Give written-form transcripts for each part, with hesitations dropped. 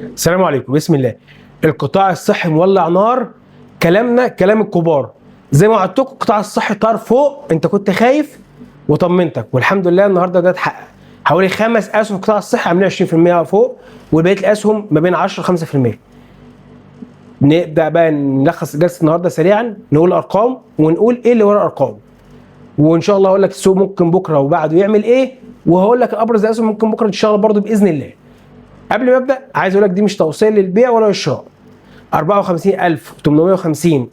السلام عليكم. بسم الله. القطاع الصحي مولع نار. كلامنا كلام الكبار زي ما وعدتكم. القطاع الصحي طار فوق، انت كنت خايف وطمنتك، والحمد لله النهارده ده اتحقق. حوالي 5 اسهم في القطاع الصحي عاملين 20% فوق، وبقية الاسهم ما بين 10 ل 5%. نبدا بقى نلخص جلسه النهارده سريعا، نقول ارقام ونقول ايه اللي ورا الارقام، وان شاء الله اقول لك السوق ممكن بكره وبعده يعمل ايه، وهقول لك ابرز الاسهم ممكن بكره ان شاء الله برضه باذن الله. قبل ما ابدا عايز اقول لك دي مش توصية للبيع ولا للشراء. 54850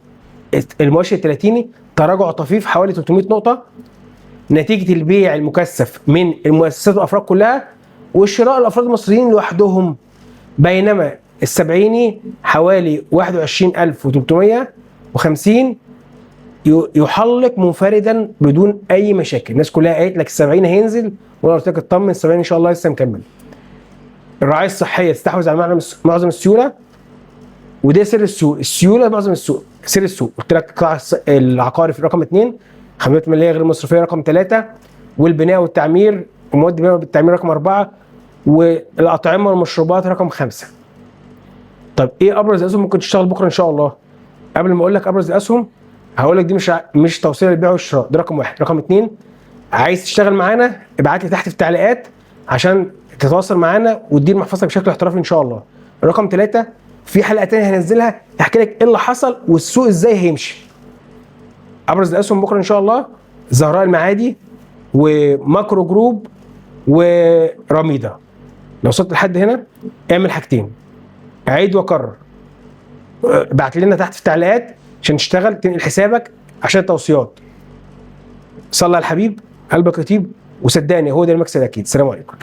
المؤشر الثلاثيني تراجع طفيف حوالي 300 نقطة نتيجة البيع المكثف من المؤسسات والافراد كلها والشراء الافراد المصريين لوحدهم، بينما السبعيني حوالي 21350 يحلق منفردا بدون اي مشاكل. الناس كلها قالت لك السبعين هينزل، وانا قلت لك اطمن، السبعين ان شاء الله لسه مكمل. الرعاية الصحية تستحوذ على معظم السيولة، وده سر السوق، السيولة معظم السوق، سر السوق. قلت لك القطاع العقاري في رقم 2، خدمات المالية غير المصرفية رقم 3، والبناء والتعمير ومواد البناء والتعمير رقم 4، والاطعمة والمشروبات رقم 5. طب ايه ابرز الاسهم ممكن تشتغل بكره ان شاء الله؟ قبل ما اقول لك ابرز الاسهم هقول لك دي مش توصية للبيع والشراء، ده رقم 1. رقم 2، عايز تشتغل معانا ابعت لي تحت في التعليقات عشان تتواصل معانا وتدير محفظتك بشكل احترافي ان شاء الله. رقم 3، في حلقة تانية هنزلها احكي لك ايه اللي حصل والسوق ازاي هيمشي. ابرز الاسهم بكره ان شاء الله زهراء المعادي وماكرو جروب ورميدا. لو وصلت لحد هنا اعمل حاجتين، عيد وكرر، ابعت لنا تحت في التعليقات عشان تشتغل، تنقل حسابك عشان التوصيات. صلى على الحبيب قلبك يطيب، وصدقني هو ده المكسب اكيد. السلام عليكم.